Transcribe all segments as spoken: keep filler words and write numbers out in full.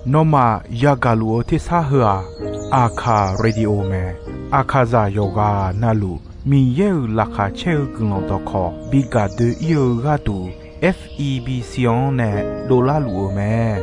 Nawmaf yagaq luf-eu tersar heu-aq, Aqkaq Radio mae. Aqkaqzaq yawqghaq navluf Miqyaer-euq laqkhaq caer-eu guiqlanq dawqkawq bi gaq doe-ir-eu gharduq, F E B C-anr nae dovlar luf-eu mae.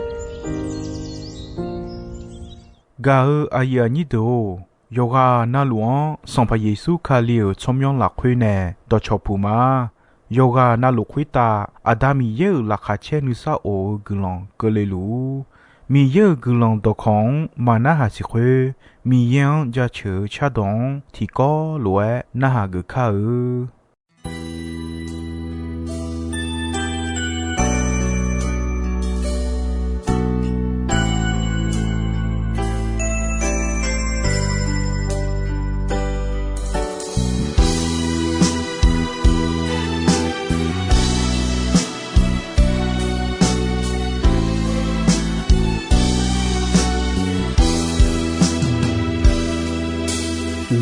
Gaq-eu aqyuif aqnyir deuq-or, yawqghaq navluf-anr Sanqpaq Yeqsur Kali-euq tsawrmyanr lafkhoer nae dawqcawq puq ma. Yawqghaq navluf khoertav Aqda Miqyaer-euq laqkhaq caer nuisar of-eu guiqlanq keuvle luf-ur. Miqyaer-euq guiqlanq dawqkawq-anr maqnarhaq siq khoer, Miqyaer-anr jaceuq-eu cardawq-anr tiqkawv lof-aer narhaq geuf kar-eu.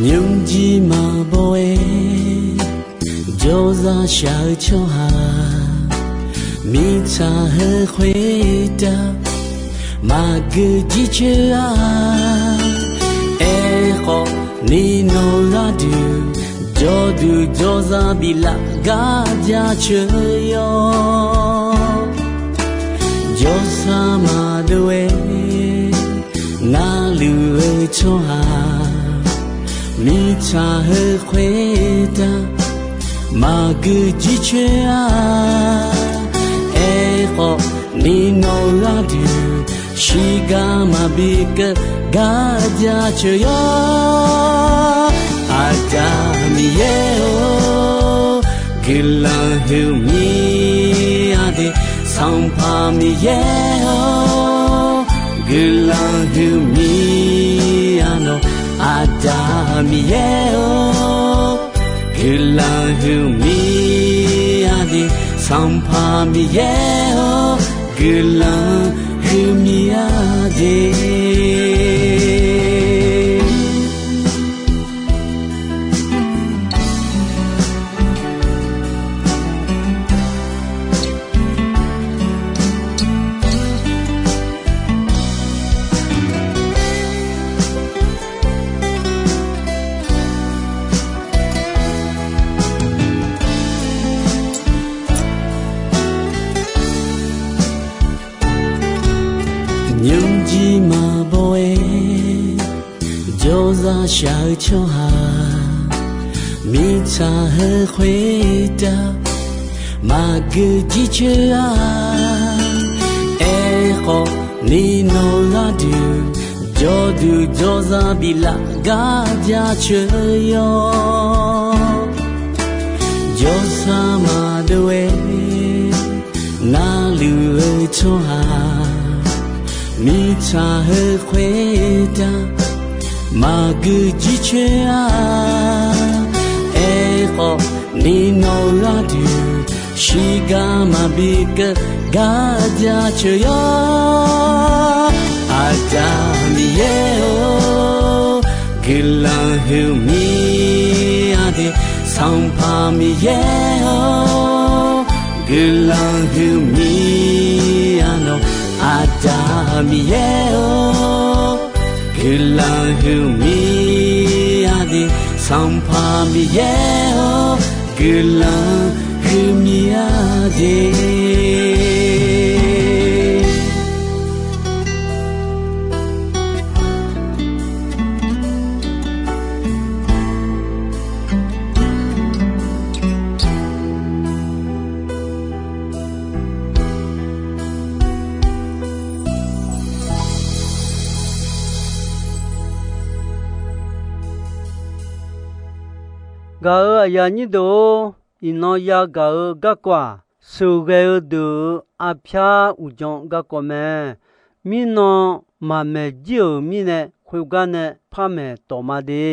Nymrjir maqbaw-aer jawrzaq shaq-eu tsawrhaq, mirtsaq heu khoertav maqgeu jircoer-a. Aerkhawf, ni nawq gharduq jawrduq jawrzaq biflaf gar jaceuq yawr. Jawrsar maqdov-aer narluf-eu tsawrhaq, mirtsaq heu khoertav maqgeu jircoer-a. Aerkhawf, ni nawq gharduq shiqgar maqbi keuv gar jaceuq yawr. Aqda Miqyaer-or, guiqlanq huiqmir-a de. Sanqpaq Miqyaer-or, guiqlanq huiqmir-a nawq. Aqda Miqyaer-or, guiqlanq huiqmir-a de. Sanqpaq Miqyaer-or, guiqlanq huiqmir-a de. Nymrjir maqbaw-aer jawrzaq shaq-eu tsawrhaq, mirtsaq heu khoertav maqgeu jircoer-a. Aerkhawf, ni nawq gharduq jawrduq jawrzaq biflaf gar jaceuq yawr. Jawrsar maqdov-aer narluf-eu tsawrhaq, mirtsaq heu khoertav maqgeu jircoer-a. Aerkhawf, ni nawq gharduq shiqgar maqbi keuv gar jaceuq yawr. Aqda Miqyaer-or, guiqlanq huiqmir-a de. Sanqpaq Miqyaer-or, guiqlanq huiqmir-a nawq. Aqda Miqyaer-or, guiqlanq huiqmir-a de. Sanqpaq Miqyaer-or, guiqlanq huiqmir-a de. Gaq-euq aqyuif aqnyir deuq-or, iqnan yagaq-eu garkawv-aq, sheuqghae-eu deuq-euq arpyar uqdzan garkawv mae. Mirnan maqmaeq jir-euq mirnae, khoergar nae par maeq tawq ma de.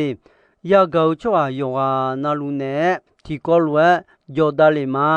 Yagaq-eu tsawrhaq yawqghaq navluf naeq-aer tiqkawv lof-aer jawqdav lef ma.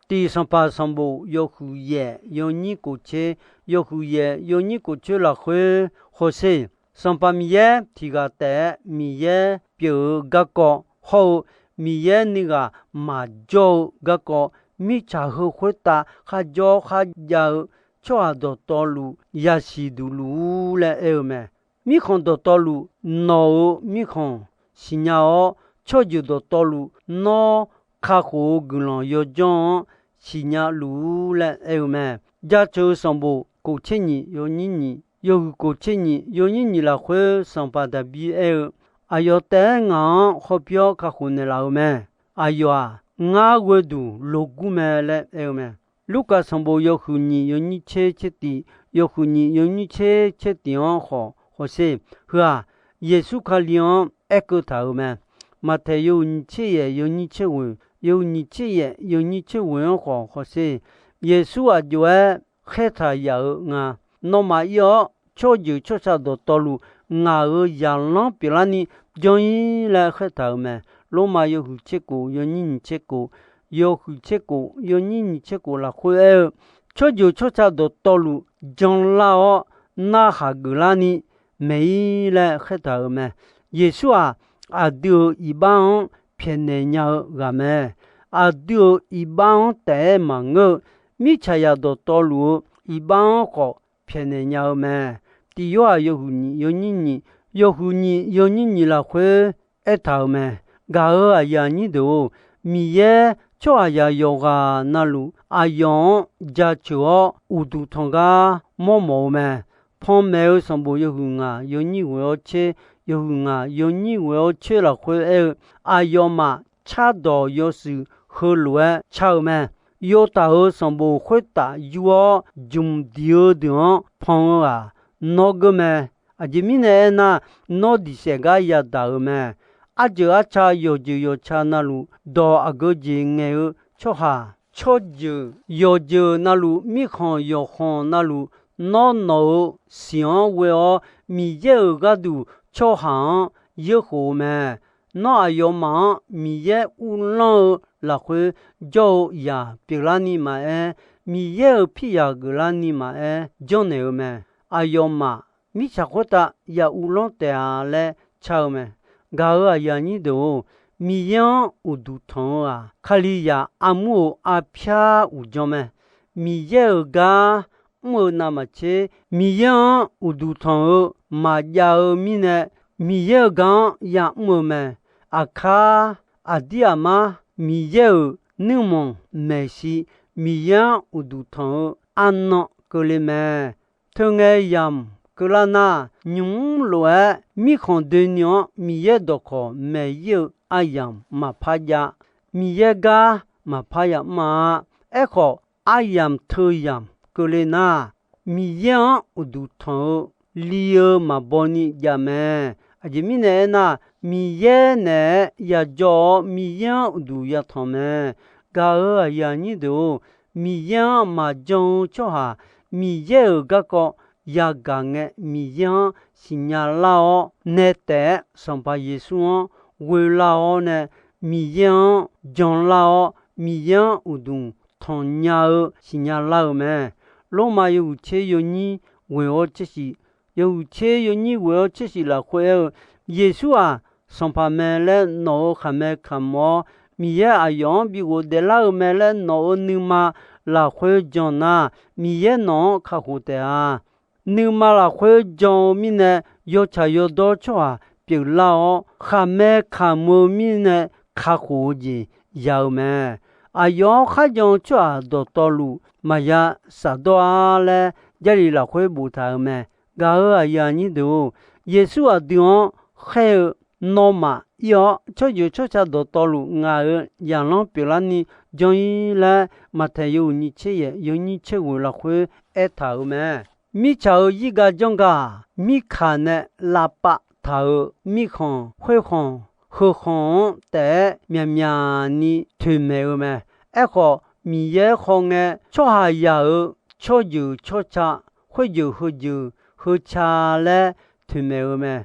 Tiq Sanqpaq sanqbof yawhuiq yaef yawnyir kof tser, yawhuiq yaef yawnyir kof tser lafkhoer hawsher. Sanqpaq Miqyaer tiq ghaq taef-aer Miqyaer pyeuf-eu garkawv hawr-eu Miqyaer nuighaq maqjawr-eu garkawv, mirtsaq heu khoertav kharjawr kharjav-eu tsawrhaq dawqtawvluf yasiq duq luf-ur laer aer-eu mae. Mirkhanq dawqtawvluf, nawq-euq mirkhanq siqnya-awr, tsawrjeuq dawqtawvluf nawr kakhof-eu guiqlanq yawdzanr-anr siqnya luf-ur laer aer-eu mae. Jaceuq-eu sanqbof kof tser nyiq yawnyir nyiq, yawhuiq kof tser nyiq yawnyir nyiq lafkhoer sanqpaq Daqbir aer-eu, Aqyawf taef-aer ngaq-anr hawpir-awr kakhof naeqlaf-eu mae. Aqyawf-aq, ngar ghoeduq logur mae laer aer-eu mae. Lurkaf sanqbof yawhuiq nyiq yawnyir tser tser tif, yawhuiq nyiq yawnyir tser tser tif-anr khawf hawsher. Heu-aq, Yeqsur Kali-anr aerkeuv taq-euq mae. Maqtaeq yawhuiq nyiq tser yaef yawnyir tser ghoeq, yawhuiq nyiq tser yaef yawnyir tser ghoeq-anr khawf hawsher. Yeqsur aqjox-aer khaertaq yaf-eu nga. Nawmaf ir-awr, tsawrjeuq tsawrca dawqtawvluf ngaq-euq zaqlanr pyeuflarni janr-ir laer khaertaq-euq mae. Lormav yawhuiq tser kof yawnyir nyiq tser kof, yawhuiq tser kof yawnyir nyiq tser kof lafkhoer aer-eu, tsawrjeuq tsawrca dawqtawvluf janlar-awr narhaq geuflarni maeq-ir laer khaertaq-euq mae. Yeqsur-aq, aqdui-euq iqbax-anr pyaeqnaeq nya-eu ghaq mae. Aqdui-euq iqbax-anr taef-aer maqngeur-eu, mirtsaqzaq dawqtawvluf-eu iqbax-anr khawf pyaeqnaeq nya-eu mae. Tiq Yorhaq yawhuiq nyiq yawnyir nyiq, yawhuiq nyiq yawnyir nyiq lafkhoer aertaq-euq mae. Gaq-euq aqyuif aqnyir deuq-or, Miqyaer tsawrhaqzaq yawqghaq navluf aqyawf-anr jaceuq-awr uqduq tanq gar mawrmawf-eu mae. Panmaeq-eu sanqbof yawhuiq ngaq yawnyir ghoeq-awr tser, yawhuiq ngaq yawnyir ghoeq-awr tser lafkhoer aer-eu, aqyawfmaf cardawq yawshuif heulof-aer car-eu mae. Yawtaq-euq sanqbof khoertaf yur-awr jmq diq-eu deuq-anr pan-eu-aq, nawr geur mae. Aqjeq mirnae aernar, nawr diq saef gar yadaq-euq mae. Arjeuq arca yawqjeuq yawqca navluf dawq aqgeu jeq ngaeq-eu tsawrhaq, tsawrjeuq yawqjeuq navluf mirkhanq yawqkhanq navluf nawr nawq-euq siq-anr ghoe-awr, Miqyaer-euq gharduq tsawrhaq-anr yeurkhof-eu mae. Nawr aqyawfmaf-anr Miqyaer uvlanr-eu lafkhoer jawr-eu yaq pyeuflarni maqaer, Miqyaer-euq piryaq geuflarni maqaer janrnaeq-eu mae. Aqyawfmaf mirtsaq khoertav ya uvlanr taef-a laer car-eu mae. Gaq-euq aqyuif aqnyir deuq-or, Miqyaer-anr uqduq tanq-eu-aq, Kalizaq armur-euq arpyar uqdzan mae. Miqyaer-euq gar mr-eu navmaqtser, Miqyaer-anr uqduq tanq-eu maqjav-eu mirnae, Miqyaer-euq gar-anr yamr-eu mae. Aqkar, aqdir aqmar, Miqyaer-euq nuirmanq maeqshi, Miqyaer-anr uqduq tanq-eu arnan keuvle mae. Teungae yamq keuvlar nar, nymq mr lof-aer mirkhanq doeni-anr Miqyaer dawqkawq maeq-ir-eu aryamq maqpar jav. Miqyaer gar maqpar yamr-a. Aerkhawf, aryamq teu yamq keuvle nar, Miqyaer-anr uqduq tanq-eu li-eu maqbaw ni jav mae. Aqjeq mirnae aernar, Miqyaer naeq-aer yajawr-awr, Miqyaer-anr uqduq yatanq mae. Gaq-euq aqyuif aqnyir deuq-or, Miqyaer-anr maqjan-eu tsawrhaq, Miqyaer-euq garkawv yagaq ngae, Miqyaer-anr siqnya lar-awr nae taef-aer Sanqpaq Yeqsur-anr ghoe lar-awr nae, Miqyaer-anr jan lar-awr, Miqyaer-anr uqduq tanqnya-eu siqnya lar-eu mae. Lormav yawhuiq tser yawnyir ghoeq-awr tser shif, yawhuiq tser yawnyir ghoeq-awr tser shif lafkhoer aer-eu, Yeqsur-aq, Sanqpaq mae laer nawq-euq khaqmae kamq-awr, Miqyaer aqyawf-anr bi ghofdaef lar-eu mae laer nawq-euq nuima lafkhoer jan nar, Miqyaer nawq-anr kakhof taef-a. Nuima lafkhoer jan-eu mirnae, yawtsaq yawdawr tsawrhaq pyeuflar-awr, khaqmae kamq-eu mirnae kakhof-eu jeq ya-eu mae. Aqyawf-anr kharjan-eu tsawrhaq dawqtawvluf maqya shafdawr-ar laer Jarlif lafkhoer boftaq-euq mae. Gaq-euq aqyuif aqnyir deuq-or, Yeqsur aqdui-anr khaer-eu, nawmaf ir-awr tsawrjeuq tsawrca dawqtawvluf ngaq-euq zaqlanr pyeuflarni janr-ir laer, Maqtaeq yawhuiq nyiq tser yaef yawnyir tser ghoeq lafkhoer aertaq-euq mae. Mirtsaq-euq zirga janr gaq-aq, mirkaq nae lavpav taq-euq mirkhanq khoerkhanq heukhanq-anr taef-aer myaqmyaq ni toeqmaeq-eu mae. Aerkhawf, Miqyaer khawngae tsawrhaqzaq-euq tsawrjeuq tsawrca, khoerjeuq heujeuq heuca laer toeqmaeq-eu mae.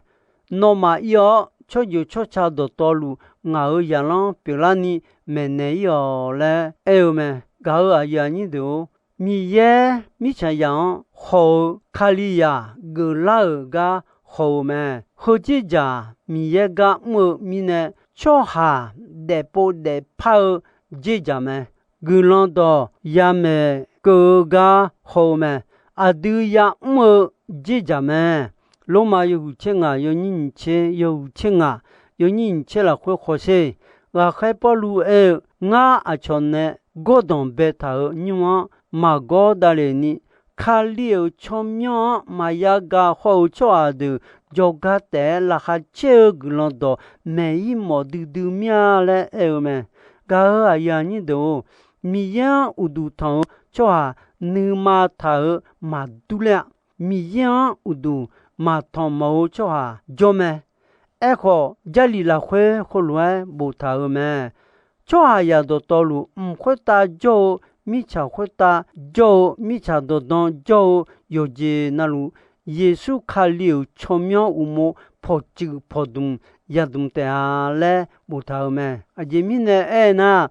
Nawmaf ir-awr tsawrjeuq tsawrca dawqtawvluf ngaq-euq zaqlanr pyeuflarni maeqnaeq-ir-awq laer aer-eu mae. Gaq-euq aqyuif aqnyir deuq-or, Miqyaer mirtsaqzaq-anr khawq-eu Kalizaq geuflar-euq gar khawq-eu mae. Heudzer dzaq Miqyaer gar mr-eu mirnae, tsawrhaq daefpov daefpar-eu dzerdzaq mae. Guiqlanq dawq yamaeq keuv-eu gar khawq-eu mae. aqdui ya'mr-eu dzerdzaq mae. Lormav yawhuiq tser ngaq yawnyir nyiq tser, yawhuiq tser ngaq yawnyir nyiq tser lafkhoer hawsher. Ghaqkhaer Pawrluv aer-eu, Ngar aqcawq nae gawrdanq baetaq-euq nymr-anr maqgawr davlef ni, Kali-euq tsawrmyanr-anr maqya ga khawr-eu tsawrhaq deuq jawrgar taef-aer laqkhaq caer-eu guiqlanq dawq maeq-ir mawf duidui mir-a laer aer-eu mae. Gaq-euq aqyuif aqnyir deuq-or, Miqyaer-anr uqduq tanq-eu tsawrhaq nuima taq-euq maqdur ler-a. Miqyaer-anr uqduq maqtanq mawf-eu tsawrhaq jawr mae. Aerkhawf, Jarlif lafkhoer heulof-aer boftaq-euq mae. Tsawrhaqzaq dawqtawvluf, mq khoertav jawr-eu mirtsaq khoertav jawr-eu, mirtsaq dawqdan jawr-eu yawqjeq navluf, Yeqsur Kali-euq tsawrmyanr uqmov pawqtsuif pawqdmq yadmq taef-a laer boftaq-euq mae. Aqjeq mirnae aernar,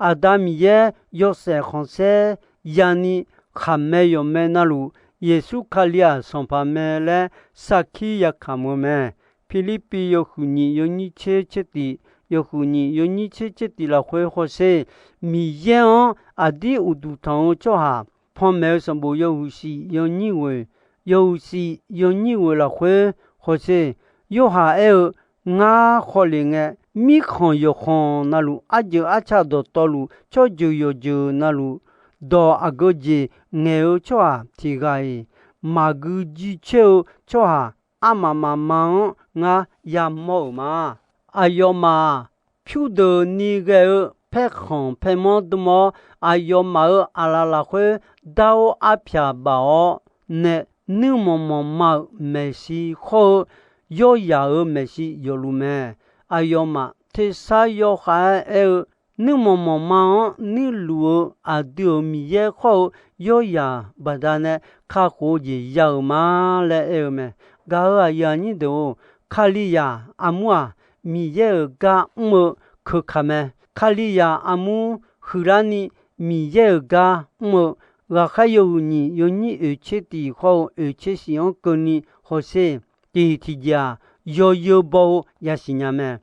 Aqda Miqyaer yawshaef khanqsaer yani khaqmae yawqmae navluf, Yeqsur Kali-aq Sanqpaq mae laer sarkir yakamq-eu mae. Pirlirpiv yawhuiq nyiq yawnyir tser tser tiq, yawhuiq nyiq yawnyir tser tser tiq lafkhoer hawsher. Miqyaer-anr aqdir uqduq tanq-eu tsawrhaq, panmaeq-eu sanqbof yawhuiq shif yawnyir ghoeq, yawhuiq shif yawnyir ghoeq lafkhoer hawsher. Yorhaq aer-eu, Ngar khawf lef ngae, mirkhanq yawqkhanq navluf, arjeuq arca dawqtawvluf, tsawrjeuq yawqjeuq navluf, dawq aqgeu jeq ngaeq-eu tsawrhaq tiq ghaq-iq, maqgui jiv caer-eu tsawrhaq armaf mafma-anr ngar yamawr-euq ma. Aqyawfmaf-aq, pyurdeuqni ghae-eu paerkhanq paermanr dm-awr, aqyawfmaf-euq aqlaf lafkhoer dar-or arpyaq baf-awr nae, nuirmanq manqma-euq maeqshi khawr-eu yawryaq-euq maeqshi yawfluf mae. Aqyawfmaf tersar yawkhav-aer aer-eu, nuirmanq manqma-anr nuirluf-eu aqdui-euq Miqyaer khawr-eu yawryaq baqdanae kakhof-eu jeq ya-euq ma laer aer-eu mae. Gaq-euq aqyuif aqnyir deuq-or, Kalizaq armur-aq, Miqyaer-euq gar mr-eu keuka mae. Kalizaq armur huiqlarni Miqyaer-euq gar mr-eu, ghaqkhaer yawhuiq nyiq yawnyir oeq tser tiq khawr-eu oeq tser shif-anr keuvni hawsher. Tiq tiqjeq-aq, yawzeu baw-eu yasiq nya mae.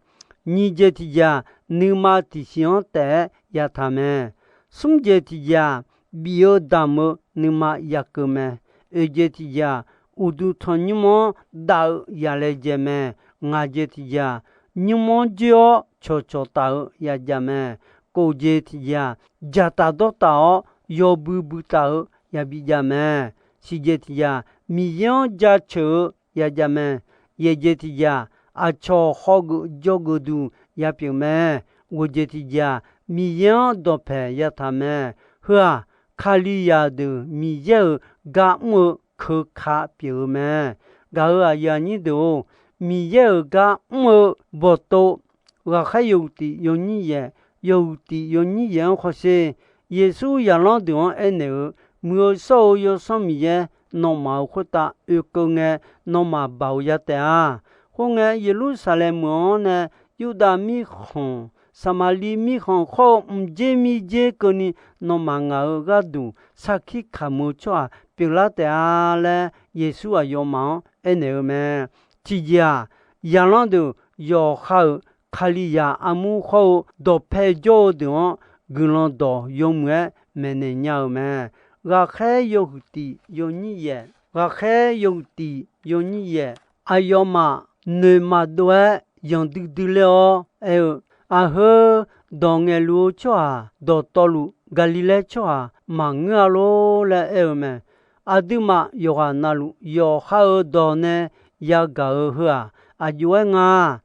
Nyiq jeq tiqjeq-aq, nuima tiqsiq-anr taef-aer yataq mae. Smr jeq tiqjeq-aq, bif-eu damq-eu nuima yakeuv mae. Oeq jeq tiqjeq-aq, uqduq tanqnymr-anr dav-eu yalaejae mae. Ngaq jeq tiqjeq-aq, nymr-anr joer-awr cawqcawq taf-eu yajav mae. Kof jeq tiqjeq-aq, dzaqtaf dawrtaf-awr yawbui bui taf-eu yabi jav mae. Siq jeq tiqjeq-aq, Miqyaer-anr jaceuq-eu yajav mae. Yaeq jeq tiqjeq-aq, aqcawq hawgeuf jawrgeuf duq yapyeuf mae. Ghoeq jeq tiqjeq-aq, Miqyaer-anr dawqpaeq yataq mae. Heu-aq, Kalizaq deuq Miqyaer-euq gar mr-eu keuka pyeuf-eu mae. Gaq-euq aqyuif aqnyir deuq-or, Miqyaer-euq gar mr-eu bawqtov, ghaqkhaer yawhuiq tiq yawnyir yaeq, yawhuiq tiq yawnyir yaeq-anr hawsher. Yeqsur zaqlanr deuq-anr aernaeq-eu, Muiq-eu shawr-eu Yawsanr Miqyaer nawmaf-euq khoertav oekeuv ngae, nawmaf baoq ya taef-a. Khoerngae, Yeqlursaqlaeq meuq-anr nae Yurdav mirkhanq, Saqmaqliv mirkhanq khawr-eu mqdzer mirdzer keuvni nawmaf ngaq-euq gharduq sarkir kamq-eu tsawrhaq pyeuflar taef-a laer, Yeqsur aqyawfmaf-anr aernaeq-eu mae. Tiqjeq-aq, zaqlanr deuq yawqha-euq Kalizaq armur hawr-eu dawqpae jawr-eu deuq-anr guiqlanq dawq yawmuiq-aer maeqnaeq nya-euq mae. Ghaqkhaer yawhuiq tiq yawnyir yaeq, ghaqkhaer yawhuiq tiq yawnyir yaeq, aqyawfmaf noeq maqdov-aer yanq duidui ler-awr aer-eu, Aq heu, dawq ngaeqluf-eu tsawrhaq dawqtawvluf, Gaqliqlaer tsawrhaq maqngeur-a lor laer aer-eu mae. Aqduimaf yawqghaq navluf yawqha-euq dawq nae yagaq-eu heu-aq, aq jov-aer nga.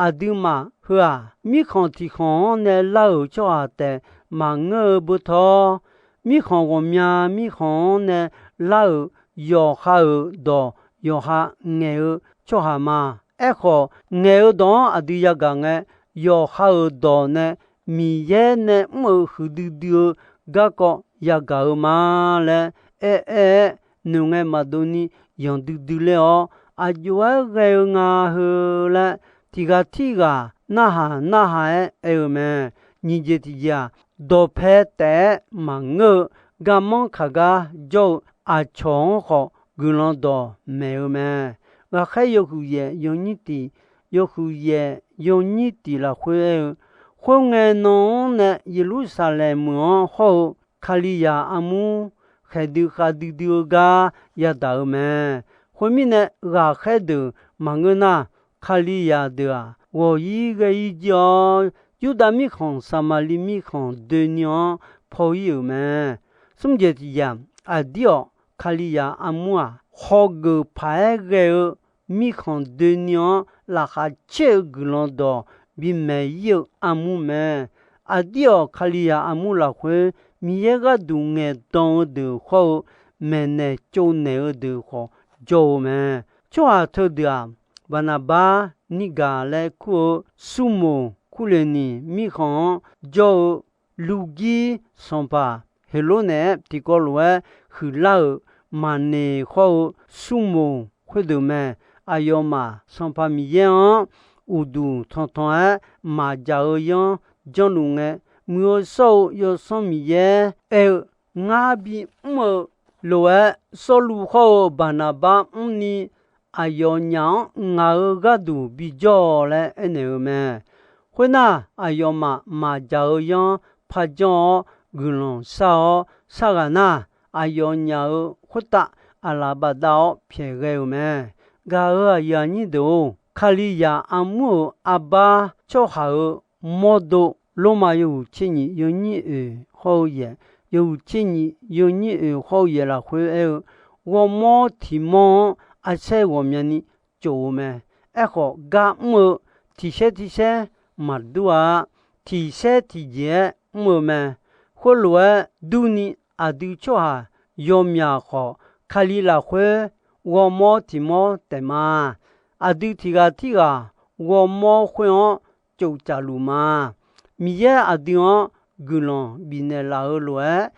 Aqduimaf heu-aq, mirkhanq tiq khanq-anr nae lar-euq tsawrhaq taef maqngeur-eu beu tawr, mirkhanq ghawqmya mirkhanq-anr nae lar-euq yawqha-euq dawq yawqha ngaeq-eu tsawrhaq ma. Aerkhawf, ngaeq-eu dawq-anr aqdui yagaq ngae, yawqha-euq dawq nae Miqyaer nae mr-euq huiqdui dui-eu garkawv yagaq-eu ma laer aer-aer-aer, noeqngae maqdov ni yanq duidui ler-awr, aq jov-aer ghae-eu nga heu laer, tiq ghaq tirghaq narhaq narhaq-aer aer-eu mae. Nyiq jeq tiq jeq-aq, dawqpae taef-aer maqngeur-eu garmanr kaq gar jawr-eu aqcawq-anr khawf guiqlanq dawq maeq-eu mae. Ghaqkhaer yawhuiq yaeq yawnyir tiq, yawhuiq yaeq yawnyir tiq lafkhoer aer-eu, Khoerngae nan-anr nae Yeqlursaqlaeq meuq-anr hawr-eu Kalizaq armur taeqdui khavdui dui-eu gar yadaq-eu mae. Khoermirnae, ghaqkhaer deuq maqngeur nar, Kalizaq deuq-aq, ghawq-ir ghae-ir jir-awr, Yurdav mirkhanq, Saqmaqliv mirkhanq doeni-anr paw-ir-euq mae. Smr jeq tiq yaq, aqdir-awq, Kalizaq armur-aq, hawgeuf paq-aer ghae-eu mirkhanq doeni-anr laqkhaq caer-eu guiqlanq dawq bimaeq-ir-eu armur mae. Aqdir-awq, Kalizaq armur lafkhoer Miqyaer gharduq ngaeqdan-eu deuq khawr-eu maeqnaeq tsovnaeq-eu deuq khawf jawr-eu mae. Tsawrhaq teudeuq-aq, Baqnaqbar, Nirgaq laer kur-eu Surmoq, Kurleqniq mirkhanq-anr jawr-eu Lurgir sanqpaq Heqlor naeq-aer tiqkawv lof-aer huiqlar-euq Maqneq khawr-eu Surmoq khoerdeuq mae. Aqyawfmaf Sanqpaq Miqyaer-anr uqduq tanqtanq-aer maqdzaq-eu yanr janrluf ngae, muiq-eu shawr-eu Yawsanr Miqyaer aer-eu, Ngar bimr-eu lof-aer, Sawrluv khawr-eu Baqnaqbar mrni, aqyawfnyaf-anr ngaq-euq gharduq bijawr-awq laer aernaeq-eu mae. Khoernar, aqyawfmaf maqdzaq-eu yanr parjanr-awr guiqlanq shar-awr sharghaq nar, aqyawfnyaf-euq khoertav aqlaf bafdav-awr pyaeqghae-euq mae. Gaq-euq aqyuif aqnyir deuq-or, Kalizaq armur-euq arbar tsawrhaq-euq mawrdo, Lormav yawhuiq tser nyif yawnyir oeq hawr-eu yaeq, yawhuiq tser nyif yawnyir oeq hawr-eu yaeq lafkhoer aer-eu, ghawrmawr tiq mawr-anr arsaer ghawqmyani tsof-eu mae. Aerkhawf, gar mr-eu tiq saer tiq saer maqdur-a. Tiq saer tiqjeq-aer mr-eu mae. Khoerlof-aer durni, aqdui tsawrhaq yawmyaq khawf, Kali lafkhoer ghawrmawr tiq mawr taef ma. Aqdui tiq ghaq tirghaq ghawrmawr khoer-anr tsoftsaf luf ma. Miqyaer aqdui-anr guiqlanq bifnaeq laf-eu lof-aer,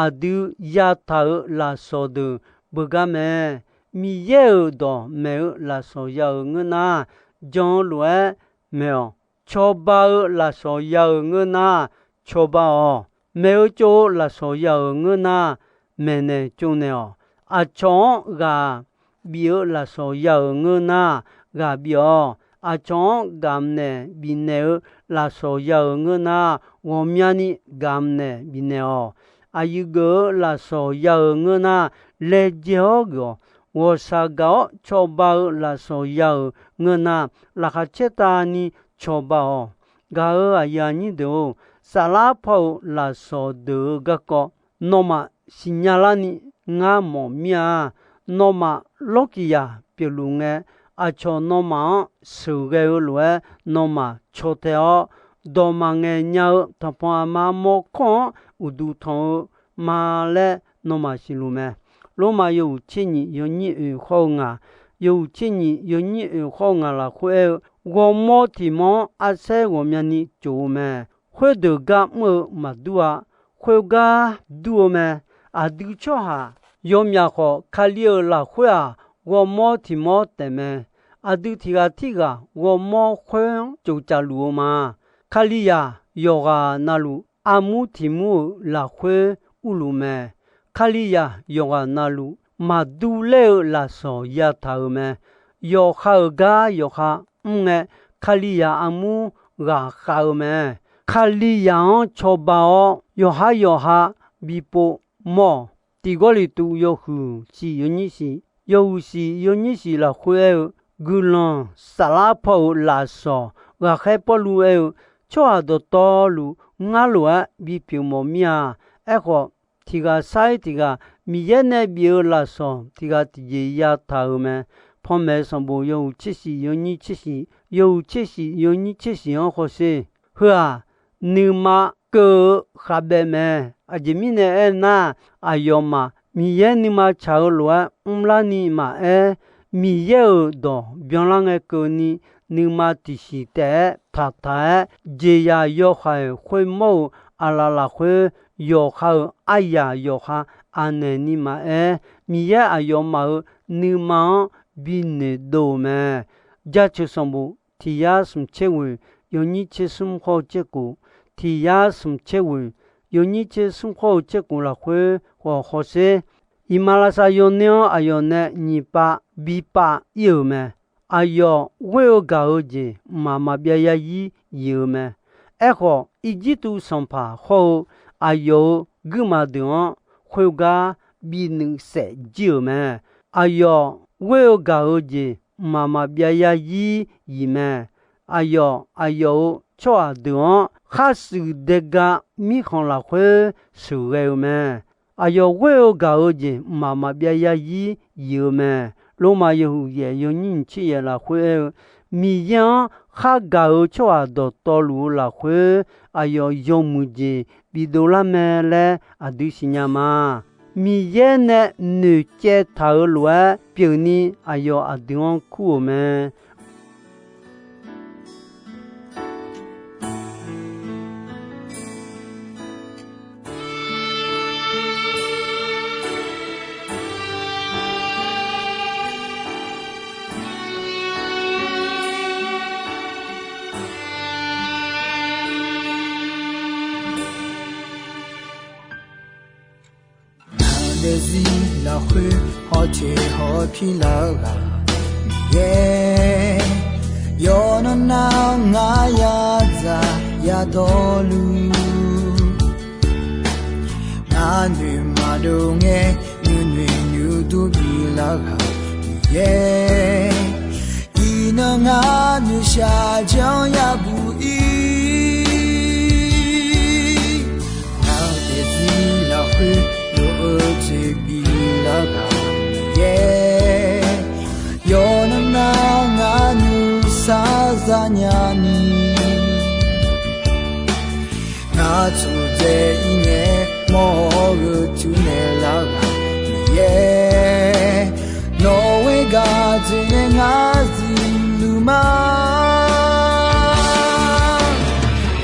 aqdui yataq-euq lafsawq deuq beugar mae. Miqyaer-euq dawq maeq-eu lafsawq ya-euq ngeur nar, jan-eu lof-aer maeq-awq. Cawba-eu lafsawq ya-euq ngeur nar, cawba-awq. Maeq-eu tsov-eu lafsawq ya-euq ngeur nar, maeqnaeq tsovnaeq-awq. Aqcawq-anr ghaq bif-eu lafsawq ya-euq ngeur nar, ghaq bif-awq. Aqcawq-anr gamq naeq bifnaeq-eu lafsawq ya-euq ngeur nar, ghawqmyani gamq naeq bifnaeq-awq. Aqyuif geuf-eu lafsawq ya-euq ngeur nar, laejae-awr geuf-awq. Ghawqshaq gaq-awr cawba-eu lafsawq ya-euq ngeur nar, laqkhaq caertavni cawba-awq. Gaq-euq aqyuif aqnyir deuq-or, saflar paw-euq lafsawq deuq-eu garkawv nawmaf siqnya larni ngar mawf mir-a. Nawmaf lawrkiq yaq pyeufluf ngae, aqcawq nawmaf-anr sheuqghae-eu lof-aer nawmaf caw tae-awr, dawq maqngaeq nya-eu tanqpanq aqma mawrkawr-anr uqduq tanq-eu ma laer nawmaf siqluf mae. Lormav yawhuiq tser nyif yawnyir oeq hawr-eu ngaq, yawhuiq tser nyif yawnyir oeq hawr-eu ngaq lafkhoer aer-eu, ghawrmawr tiq mawr-anr arsaer ghawqmyani tsof-eu mae. Khoerdeuq gar mr-eu maqdur-a. Khoergar dur-eu mae. Aqdui tsawrhaq yawmyaq khawf, Kali-euq lafkhoer-aq, ghawrmawr tiq mawr taef mae. Aqdui tiq ghaq tirghaq ghawrmawr khoer-anr tsoftsaf luf-eu ma. Kalizaq yawqghaq navluf armur tiq mur-euq lafkhoer urluf mae. Kalizaq yawqghaq navluf maqdur laer-eu lafsawq yataq-euq mae. Yawqha-euq gar yawqha mr ngae, Kalizaq armur ghaqkhav-eu mae. Kalizaq-anr cawba-awr, yawqha yawqha bipov mawr-awq. Tiq Gawrliqtu yawhuiq shif yawnyir shif, yawhuiq shif yawnyir shif lafkhoer aer-eu, guiqlanq saflar paw-euq lafsawq ghaqkhaer Pawrluv aer-eu, tsawrhaq dawqtawvluf ngar lof-aer bipyeuf mawf mir-a. Aerkhawf, tiq ghaq sar-ir tiq ghaq Miqyaer nae bif-eu lafsawq tiq ghaq tiqjeq yataq-euq mae. Panmaeq sanqbof yawhuiq tser shif yawnyir tser shif, yawhuiq tser shif yawnyir tser shif-anr hawsher. Heu-aq, nuima keuv-eu khavbaev mae. Aqjeq mirnae aernar, aqyawfmaf Miqyaer nuima tsaq-eu lof-aer mrlarni maqaer, Miqyaer-euq dawq byanlar ngae keuvni, nuima tiqsiq taef-aer taqtaq-aer, jeqzaq yawhaiq khoermawr-euq aqlaf lafkhoer, yawqha-euq aryaq yawqha anaeq ni maqaer, Miqyaer aqyawfmaf-euq nuima-anr binoeqdov-euq mae. Jaceuq sanqbof tiq yar smq tser ghoeq yawnyir tser smr hawr-eu tserkhof, tiq yar smq tser ghoeq yawnyir tser smr hawr-eu tserkhof lafkhoer khawf hawsher. Iqmalavshav yawner-anr aqyawf nae nyiq pav bi pav ir-euq mae. Aqyawf ghoer-eu gaq-eu jeq mqmaq maqbyav yarzir yif-eu mae. Aerkhawf, Irjirtuv sanqpaq hawr-eu aqyawf-euq guirmaf deuq-anr khoergar binuiv saef jir-euq mae. Aqyawf ghoer-eu gaq-eu jeq mqmaq maqbyav yarzir yif mae. Aqyawf, aqyawf-euq tsawrhaq deuq-anr khar shuif dae ga mirkhanq lafkhoer sheuqghae-eu mae. Aqyawf ghoer-eu gaq-eu jeq mqmaq maqbyav yarzir yif-eu mae. Lormav yawhuiq yaef yawnyir nyiq tser yaef lafkhoer aer-eu, Miqyaer-anr khar gaq-eu tsawrhaq dawqtawvluf-eu lafkhoer aqyawf yawmuiq jeq bidov lar mae laer aqdui siqnya ma. Miqyaer nae noeqcaev taq-euq lof-aer pyeufni aqyawf aqdui-anr kur-euq mae. Ngaq daefzir lafkhoer hawteq hawpir lar-eu ghaq Miqyaer, yawqnan nar ngar yadzaq yadawrluf, ngar noeq maqdov ngae nuinoeq nuidur bilar ghaq Miqyaer, iqnan ngar noeqshaq janr yabuq ir. Ngaq daefzir lafkhoer lof-eu jeq bilar ghaq Miqyaer, yawqnan nar ngar nuisar zanya ni, ngar tsofdzae ir ngae mawr-eu tuinaeq lar ghaq Miqyaer, nawq-euq gaq jeq nae ngar zifluf ma.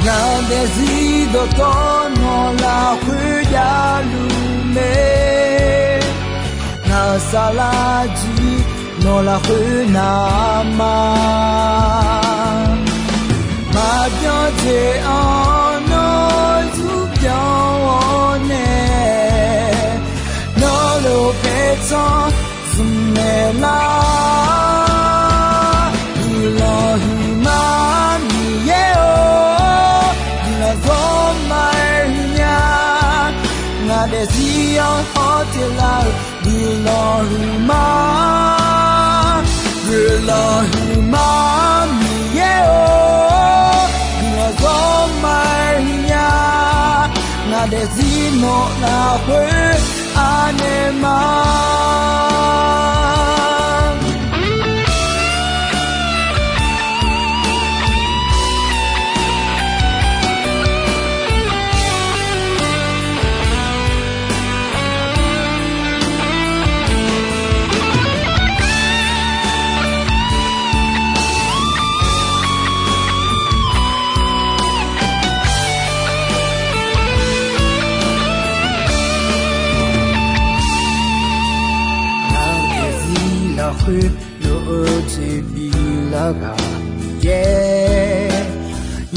Ngaq daefzir dawqtawv nawq lafkhoer javluf mae. Ngaq saflar jir nawq lafkhoer navma, maqbyan jeq-anr nawr zmq byan-awr nae, nawr lof paertsanr zmq naeq lar. Guiqlanq huiqma Miqyaer-or, guiqlanq zawr ma-aer huiqnya. Ngaq daefzir-anr hawteq lar-eu guiqlanq huiqma, guiqlanq huiqma Miqyaer-or, guiqlanq zawr ma-aer huiqnya. Ngaq daefzir nawq lafkhoer anaeq ma. Ngaq daefzir lafkhoer lof-eu jeq bilar ghaq Miqyaer,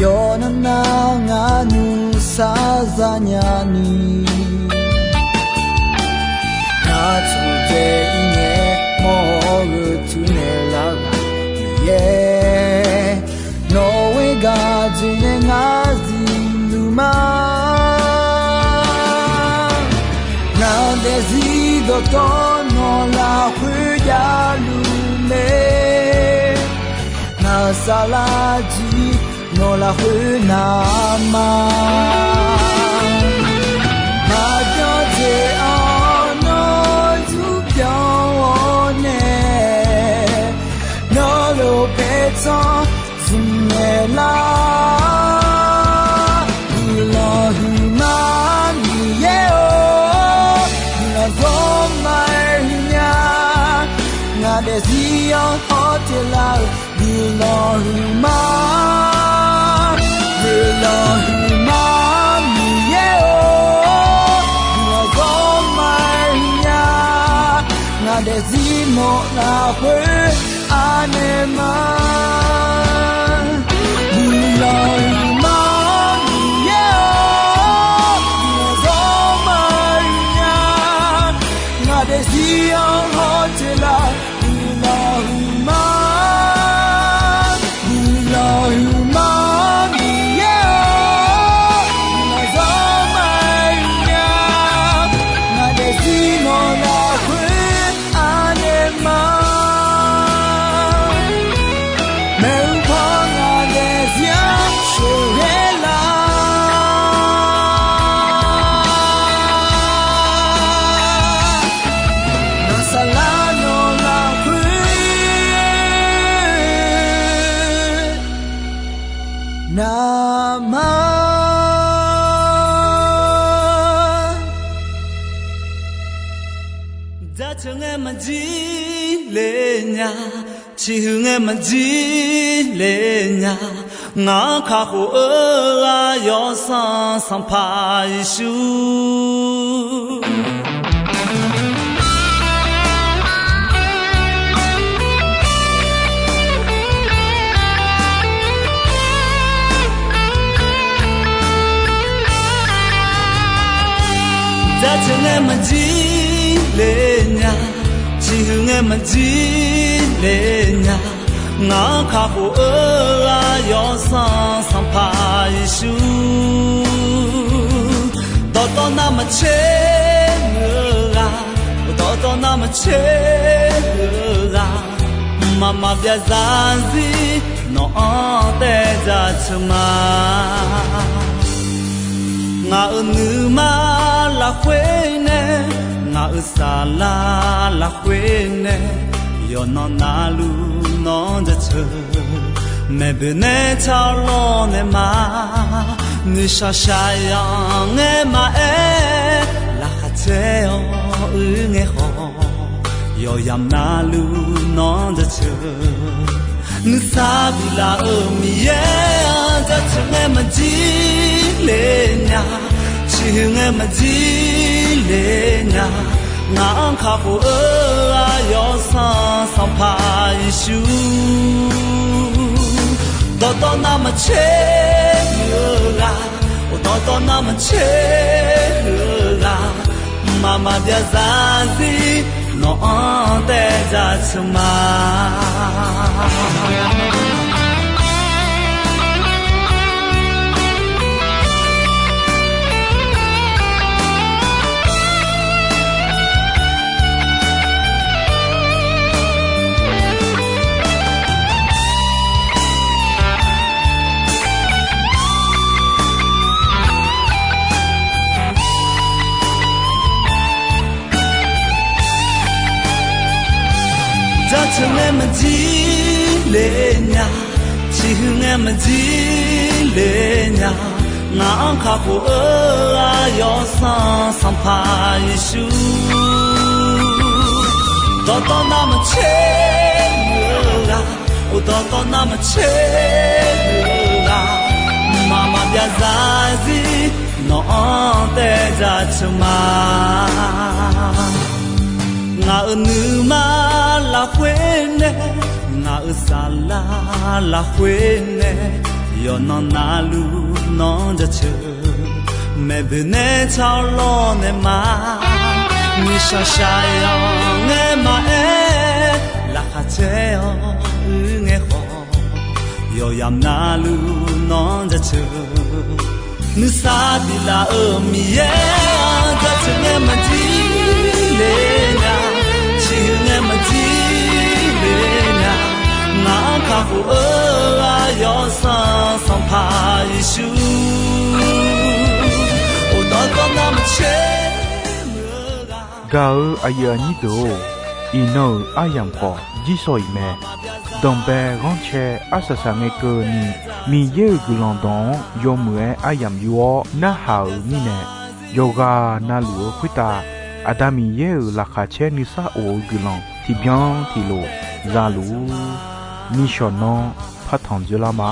yawqnan nar ngar nuisar zanya ni, ngar tsofdzae ir ngae mawr-eu tuinaeq lar ghaq Miqyaer, nawq-euq gaq jeq nae ngar zifluf ma. Ngaq daefzir dawqtawv nawq lafkhoer javluf mae. Ngaq saflar jir nawq lafkhoer navma, maqbyan jeq-anr nawr zmq byan-awr nae, nawr lof paertsanr zmq naeq lar. Guiqlanq huiqma Miqyaer-or, guiqlanq zawr ma-aer huiqnya. Ngaq daefzir-anr hawteq lar-eu guiqlanq huiqma, guiqlanq huiqma Miqyaer-or, guiqlanq zawr ma-aer huiqnya. Ngaq daefzir nawq lafkhoer anaeq ma. Guiqlanq huiqma Miqyaer-or, guiqlanq zawr ma-aer huiqnya. Ngaq daefzir-anr hawteq lar-eu guiqlanq huiqma, guiqlanq huiqma Miqyaer-or, guiqlanq zawr ma-aer huiqnya. Ngaq daefzir nawq Jaceuq ngae maqjir le nya, ciqhuiq ngae maqjir le nya, ngaq-anr kakhof-eu ghaq Yawsanr Sanqpaq Yeqsur. Jaceuq ngae maqjir le nya, ciqhuiq ngae maqjir le nya, ngaq-anr kakhof-eu ghaq Yawsanr Sanqpaq Yeqsur. Dawqtawv navmaqtser muiq-eu ghaq, dawqtawv navmaqtser muiq-eu ghaq, mqmaq maqbyav zarzir nawq-anr taev jaceuq ma. Ngaq-euq nuima lafkhoer nae, ngaq-euq saflar lafkhoer nae, yawqnan navluf nawq-anr jaceuq. Maeqboeq nae tsawrlawr nae ma, noeqshaq shaqyanr ngae maqaer, laqkhaq caer-awr uir ngae khawf, yawqyamq navluf nawq-anr jaceuq. Nuisar biflaf-euq Miqyaer-anr jaceuq ngae maqjir le nya, ciqhuiq ngae maqjir le nya, ngaq-anr kakhof-eu ghaq Yawsanr Sanqpaq Yeqsur. Dawqtawv navmaqtser muiq-eu ghaq, dawqtawv navmaqtser muiq-eu ghaq, mqmaq maqbyav zarzir nawq-anr taev jaceuq ma. Jaceuq ngae maqjir le nya, ciqhuiq ngae maqjir le nya, ngaq-anr kakhof-eu ghaq Yawsanr Sanqpaq Yeqsur. Dawqtawv navmaqtser muiq-eu ghaq, dawqtawv navmaqtser muiq-eu ghaq, mqmaq maqbyav zarzir nawq-anr taev jaceuq ma. Ngaq-euq nuima lafkhoer nae, ngaq-euq saflar lafkhoer nae, yawqnan navluf nawq-anr jaceuq. Maeqboeq nae tsawrlawr nae ma, noeqshaq shaqyanr ngae maqaer, laqkhaq caer-awr uir ngae khawf, yawqyamq navluf nawq-anr jaceuq. Nuisar biflaf-euq Miqyaer-anr jaceuq ngae maqjir le nya, ciqhuiq ngae maqjir le nya, ngaq-anr kakhof-eu ghaq Yawsanr Sanqpaq Yeqsur. Dawqtawv navmaqtser muiq-eu ghaq. Gaq-eu aqyuif aqnyir deuq-or, iqnan-euq aryamq khawf jirsawq iq mae. Danqbae ghanrcae arsaq saq ngae keuvni, Miqyaer-euq guiqlanq dawq-anr yawmuiq-aer aryamq yur-awr narhaq-euq mirnae, yawqghaq navluf-eu khoertav Aqda Miqyaer-euq laqkhaq caer nuisar of-eu guiqlanq tiqbyan tiqlof za luf-ur. Nishawq nanr partanq dzoerlar ma.